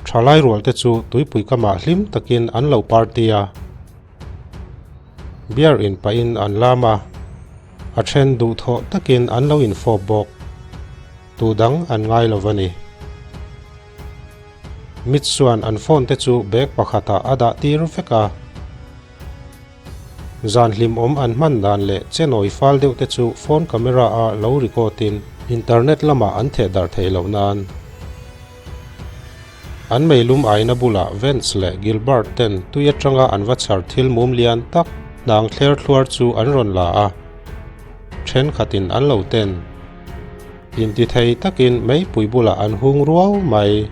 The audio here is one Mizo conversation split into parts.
Thalai rual te chu tuipui kamah hlim takin an lo party a. Beer in pahin an lam a, a then duhthawh takin an lo infawp bawk. Tu dang an ngai lo va ni. Mitch chuan an phone te chu bag pakhatah a dah tir vek a. Zan hlimawm an hman dan leh chenawi fal deuh te chu phone camera a lo record in internet lamah an theh darh theih loh nan. An meilum aina bulah Vance leh Gilbert ten tui atanga an va chhar thil mum lian tak hnang thler thluar chu an rawn la a, thenkhatin an lo ten. Intithei takin meipui bulah an hung ruau mai.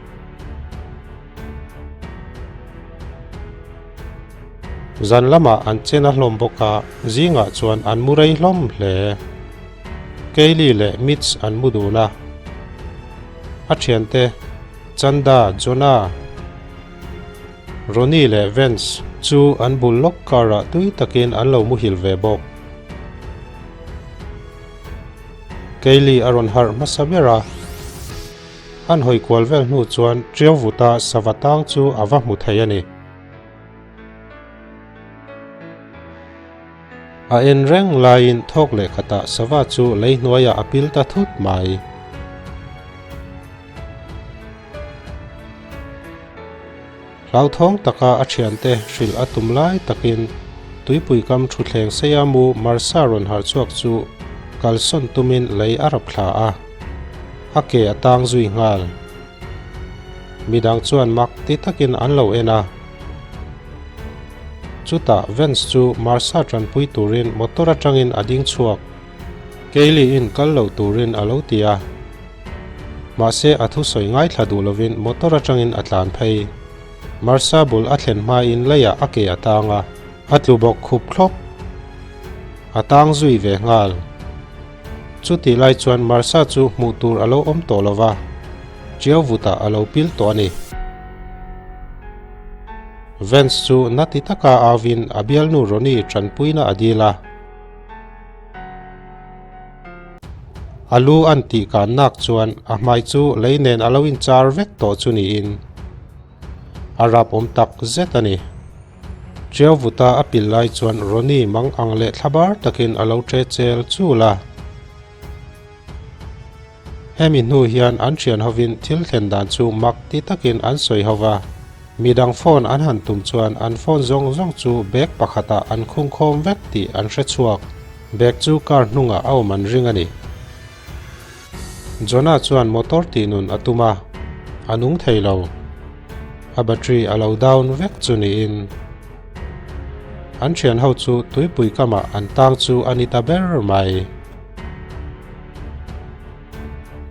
Zan lamah an chen a hlawm bawk a, zingah chuan an mu rei hlawm hle. Kaylee leh Mitch an mu dun a. A thiante, Chanda, Jonah, Ronnie leh Vance chu an bul lawk karah tui takin an lo muhil ve bawk. Kaylee a rawn harh hmasa ber a. An hawi kual vel hnu chuan Ṭiau Vuta sava tang chu a va hmu thei a ni. A en reng laiin thawk leh khatah sava chu lei hnuaiah a pil ta thut mai. Hlauthawng taka a thiante hrilh a tum lai takin tuipui kam thutthleng seia mu Marsa rawn harh chhuak chu kalsawn tumin lei a rap thla a, a ke a tang zui nghal. Midang chuan mak ti takin an lo en a. Chutah Vance chu Marsa tanpui turin motor atangin a ding chhuak. Kaylee-in kal lo turin a lo ti a. Mahse a thusawi ngaithla duh lovin motor atangin a tlan phei. Marsa bul a thlen hmain leiah a ke a tang a, a tlu bawk khup thlawp. A tang zui ve nghal. Chutih lai chuan Marsa chu hmuh tur a lo awm tawh lo va, Ṭiau vutah a lo pil tawh a ni. Vance chu na ti taka auvin a bialnu Ronnie ṭanpuina a dil a. A lu an tih kan nak chuan a hmai chu lei nen a lo inchar vek tawh chu niin a rap awm tak zet a ni. Ṭiau vuta a pil lai chuan Ronnie mang ang leh thlabar takin a lo ṭe chel chul a. Hemi hnu hian an ṭhian hovin thil thlen dan chu mak ti takin an sawi ho va. Midang phone an han tum chuan an phone zawng zawng chu bag pakhatah an khungkhawm vek tih an hre chhuak. Bag chu car hnungah a awm an ring a ni. Jonah chuan motor tih nun a tum a, a nung thei lo. A battery a lo down vek chu niin. An ṭhian ho chu tuipui kamah an tang chu a ni ta ber mai.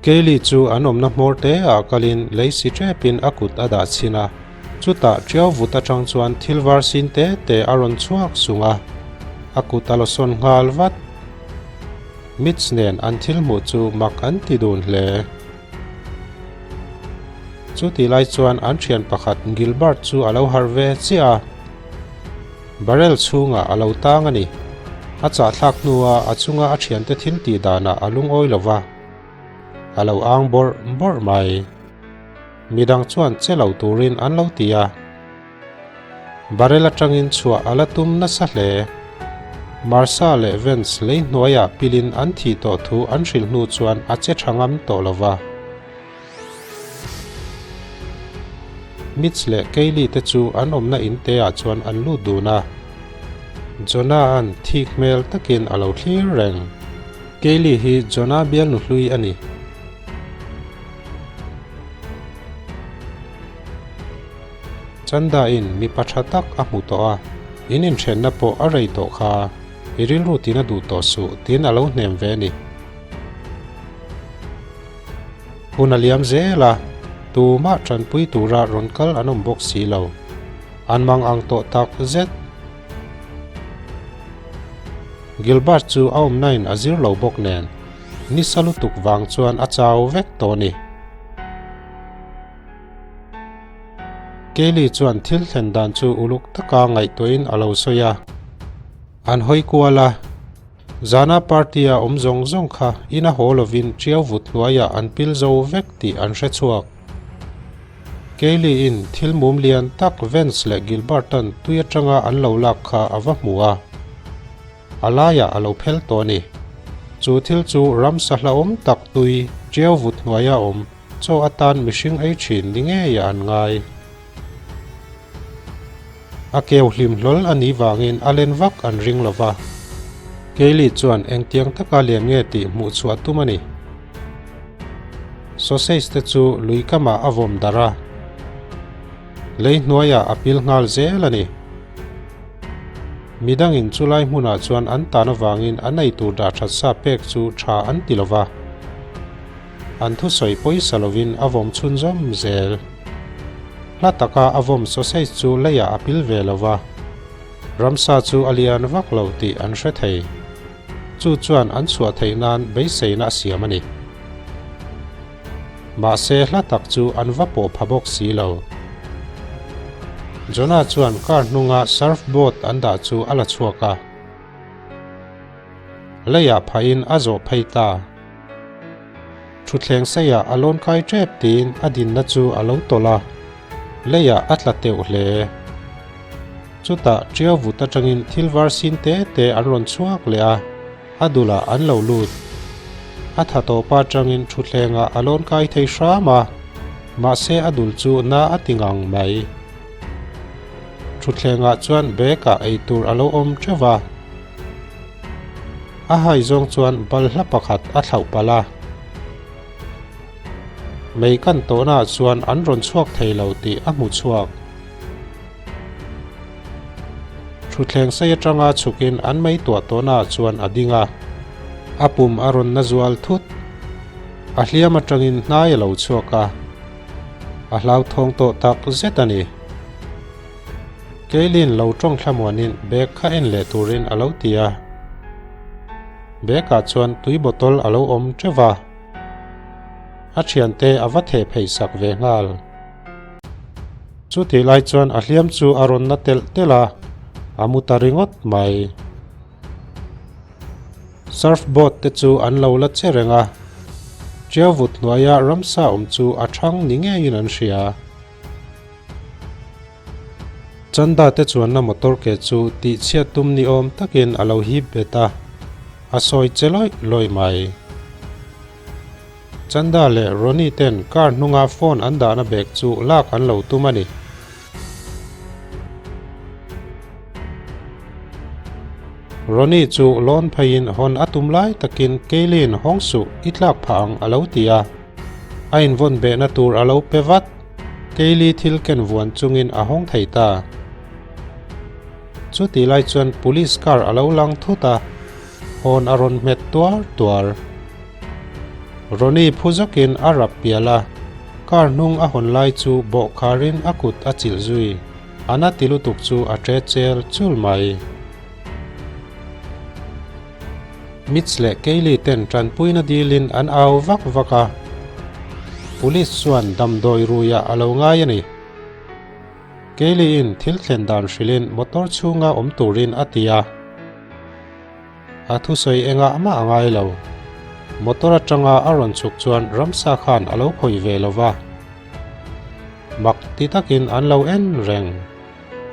Kaylee chu an awmna hmawr te ah kalin lei si tepin a kut a dah chhin a, chutah ṭiau vut atang chuan thil var sin te te a rawn chhuak sung a, a kut a lawsawn nghal vat. Mitch nen an thil hmuh chu mak an ti dun hle. Chutih lai chuan an thian pakhat Gilbert chu a lo harh ve chiah a. Barrel chhungah a lo tang a ni. A chahthlak hnua a chunga a thiante thil tih danah a lungawi lo va, a lo ang bawrh bawrh mai. Midang chuan che lo turin an lo ti a. Barrel atangin chhuah a la tum nasa hle. Marsa leh Vance lei hnuaiah pilin an thih tawh thu an hrilh hnu chuan a che tha ngam tawh lo va. Mitch leh Kaylee te chu an awmna in te ah chuan an lut dun a. Jonah an thik hmel takin a lo thlir reng. Kaylee hi Jonah bialnu hlui a ni. Chanda in mipa tha tak a hmu tawh a, in inthenna pawh a rei tawh kha, i rilru tina duh tawh suh tiin a lo hnem ve a ni. Hun a liam zel a, tumah tanpui tura rawn kal an awm bawk si lo. An mang ang tawh tak zet. Gilbert chu a awmnain a zir lo bawk nen, nisa lutuk vang chuan a chau vek tawh a ni. Kaylee chuan thil thlen dan chu uluk taka ngaihtuahin a lo sawi a. An hawi kual a. Zana party a awm zawng zawng kha ina haw lovin ṭiau vut hnuaiah an pil zo vek tih an hre chhuak. Kaylee-in thil mum lian tak Vance leh Gilbert-a'n tui atanga an lo lak kha a va hmu a. A laiah a lo phel tawh a ni. Chu thil chu ramsa hlauhawm tak tui ṭiau vut hnuaia awm chaw atan mihring ei ṭhin ni ngeiah an ngai. A keu hlim hlawl a nih vangin a len vak an ring lo va. Kaylee chuan engtiang taka lian nge tih hmuh chhuah tum a ni. Sausage te chu lui kamah a vawm darh a, lei hnuaiah a pil nghal zel a ni. Midangin chulai hmunah chuan an tan avangin an eitur dah that sa pek chu tha an ti lo va. An thusawi pawisa lovin a vawm chhunzawm zel. Hla taka a vawm sausage chu leiah a pil ve lo va, ramsa chu a lian vak lo tih an hre thei. Chu chuan an chhuah theih nan beiseina a siam a ni. Mahse hla tak chu an va pawh pha bawk si lo. Jonah chuan car hnunga surf board an dah chu a la chhuak a. Leiah phahin a zawh phei ta. Thutthleng seiah a lawn kai tep tiin a dinna chu a lo tawlh a, leiah a tla teuh hle. Chutah ṭiau vut atangin thil var sin te te an rawn chhuak leh a, a dulah an lo lut. A tha tawpa atangin thutthlengah a lawn kai thei hram a, mahse a dul chu na a ti ngang mai. Thutthlengah chuan bag-ah eitur a lo awm teuh va. A hai zawng chuan balhla pakhat a thlauh palh a. Mei kan tawhnaah chuan an rawn chhuak thei lo tih a hmu chhuak. Thutthleng sei atanga chhukin an mei tuah tawhnaah chuan a ding a. A pum a rawn na zual thut. A hliam atangin hnai a lo chhuak a. A hlauthawng tawh tak zet a ni. Keilin lo tawng thlamuanin bag kha en leh turin a lo ti a. Bag ah chuan tui bottle a lo awm teuh va. A thiante a va theh phei sak ve nghal. Chutih lai chuan a hliam chu a rawn na telh telh a, a mu ta ringawt mai. Surf board te chu an lo la che reng a, Ṭiau vut hnuaia ramsa awm chu a thang ni ngeiin an hria. Chanda te chuanna motor ke chu tihchhiat tum ni awm takin a lo hip bet a, a sawi che lawih lawih mai. Chanda leh Ronnie ten car hnunga phone an dahna bag chu lak an lo tum a ni. Ronnie chu lawn pheiin hawn a tum lai takin Kayleen hawng suh i tlak phah ang a lo ti a, a invawn behna tur a lo pe vat. Kaylee thil ken vuan chungin a hawng thei ta. Chutih lai chuan police car a lo lang thut a, hawn a rawn hmet tuar tuar. Ronnie phu zawkin a rap pial a, car hnung a hawn lai chu bawh kharin a kut a chilh zui. A na ti lutuk chu a ṭe chel chul mai. Mitch leh Kaylee ten tanpuina dilin an au vak vak a, Police chuan damdawi ruiah a lo ngai a ni. Kaylee-in thil thlen dan hrilhin motor chhunga awm turin a ti a, a thusawi engah mah a ngai lo. Motor atanga a rawn chhuk chuan ramsa khan a lo khawih ve lo va, mak ti takin an lo en reng.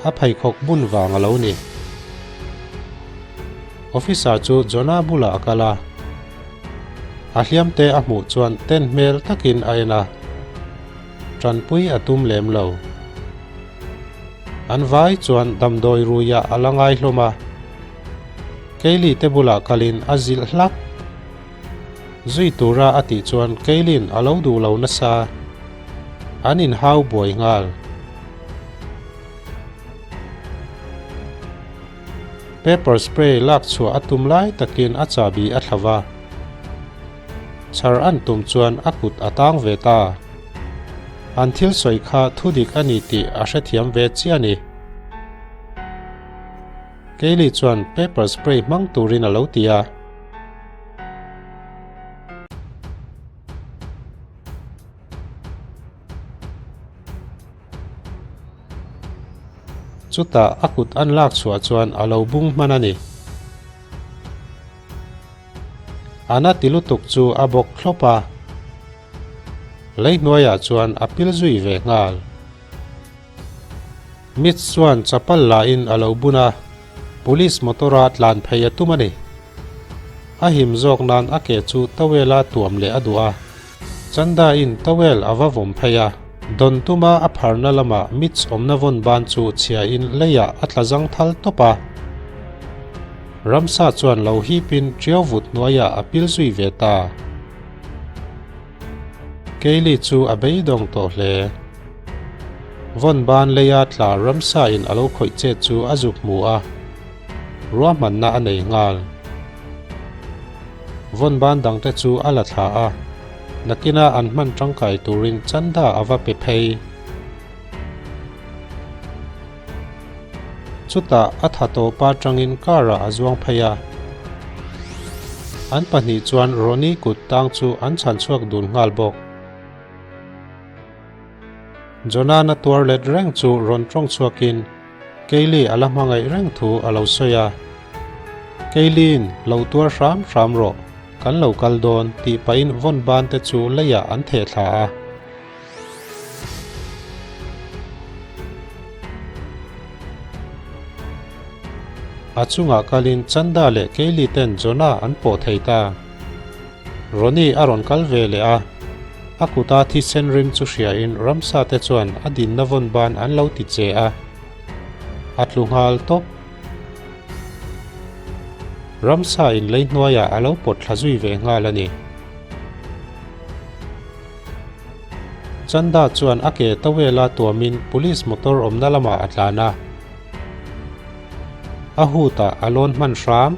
A pheikhawk bun vang a lo ni. Officer chu Jonah bulah a kal a. A hliamte a hmuh chuan ten hmel takin a en a. Tanpui a tum lem lo. An vai chuan damdawi ruiah a la ngai hlawm a. Kaylee te bulah kalin a zilh hlak. Zui tura a tih chuan Kayleen a lo duh lo nasa. An inhau buai nghal. Pepper spray lak chhuah a tum lai takin a chahbi a thla va. Chhar an tum chuan a kut a tang ve ta. An thil sawi kha thudik a ni tih a hrethiam ve chiah a ni. Kaylee chuan pepper spray hmang turin a lo ti a. Chutah a kut an lak chhuah chuan a lo bung hman a ni. A na ti lutuk chu a bawk thlawp a, lei hnuaiah chuan a pil zui ve nghal. Mitch chuan chapal la in a lo bun a, police motor a tlan phei a tum a ni. A him zawk nan a ke chu towel a tuam leh a duh a. Chanda in towel a va vawm phei a, dawn tuma a pharna lamah Mitch awmna vawn ban chu chhia in leiah a tla zang thal tawp a. Ramsa chuan lo hip in tiau vut hnuaiah a pil zui ve ta. Kaylee chu a beidawng tawh hle. Vawn ban leia tla ramsa in a lo khawih chet chu a zuk hmu a, ruahmanna a nei nghal. Vawn ban dangte chu a la thla a, nakina an hman tangkai turin Chanda a va pe phei. Chutah a tha tawp atangin car ah a zuang phei a. An pahnih chuan Ronnie kut tang chu an chhan chhuak dun nghal bawk. Jonah na tuar let reng chu rawn tawng chhuakin Kaylee a la hmangaih reng thu a lo sawi a. Kaylee-in lo tuar hram hram rawh, kan lo kal dawn tih pahin vawn ban te chu leiah an theh thla a. A chungah kalin Chanda leh Kaylee ten Jonah an pawh thei ta. Ronnie a rawn kal ve leh a, a kuta thisen rim chu hriain ramsa te chuan a dinna vawn ban an lo ti che a, a tlu nghal tawp. Ramsa in lei hnuaiah a lo pawt thla zui ve nghal a ni. Chanda chuan a ke towel a tuamin police motor awmna lamah a tlan a, a hutah a lawn hman hram.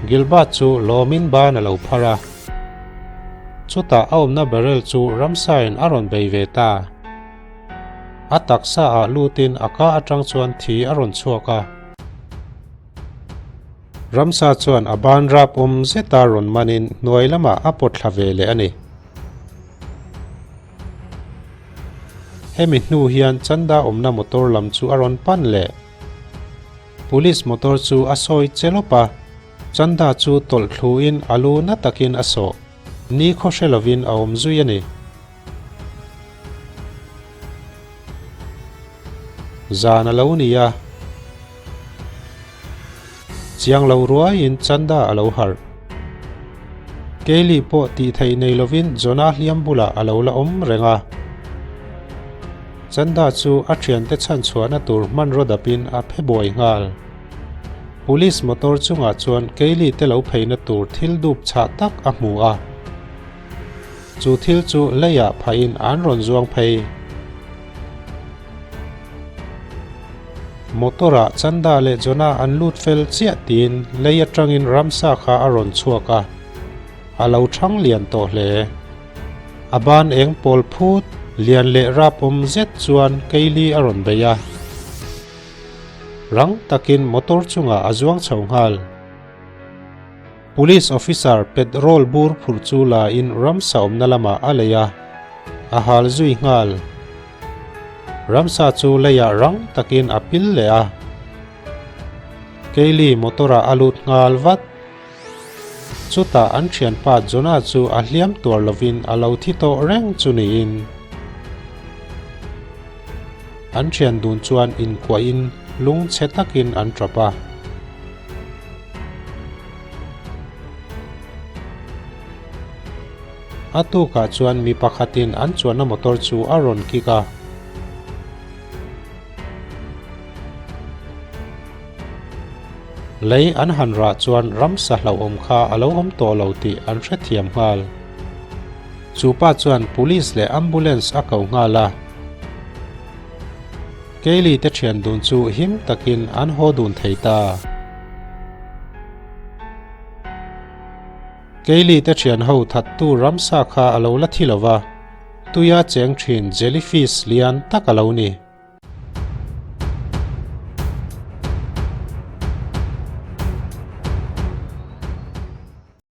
Gilbert chu lawmin ban a lo phar a, chutah a awmna barrel chu ramsain a rawn bei ve ta. A taksa ah lutin a ka atang chuan thi a rawn chhuak a. Ramsa chuan a ban rap awm zeta rawn manin hnuai lamah a pawt thla ve leh a ni. Hemi hnu hian Chanda awmna motor lam chu a rawn pan leh. Police motor chu a sawi che lawp a, Chanda chu tawlh thluin a lu na takin a sawh. Ni khaw hre lovin a awm zui a ni. Zan a lo ni a. Chiang lo ruaiin Chanda a lo harh. Kaylee pawh tih theih nei lovin Jonah hliam bulah a lo la awm reng a. Chanda chu a thiante chhan chhuahna tur hmanraw dapin a phe buai nghal. Police motor chungah chuan Kaylee te lo pheina tur thil dup chhah tak a hmu a. Chu thil chu leiah phahin an rawn zuang phei. Motor-ah Chanda leh Jonah an lut fel chiah tiin lei atangin ramsa kha a rawn chhuak a, a lo thang lian tawh hle. A ban eng pawl phut, lian leh rap awm zet chuan Kaylee a rawn bei a. Rang takin motor chungah a zuang chho nghal. Police officer petrol bur phurh chu la in ramsa awmna lamah a lei a, a hal zui nghal. Ramsa chu leiah rang takin a pil leh a. Kaylee motor ah a lut nghal vat. Chutah an thianpa Jonah chu a hliam tuar lovin a lo thi tawh reng chu niin. An thian dun chuan inkuahin lungchhe takin an tap a. A tukah chuan mi pakhatin an chuanna motor chu a rawn kik a. Lei an han rah chuan ramsa hlauhawm kha a lo awm tawh lo tih an hrethiam nghal. Chu pa chuan police leh ambulance a ko nghal a. Kaylee te thian dun chu him takin an haw dun thei ta. Kaylee te thian ho thattu ramsa kha a lo la thi lo va, tuia cheng thin jellyfish lian tak a lo ni.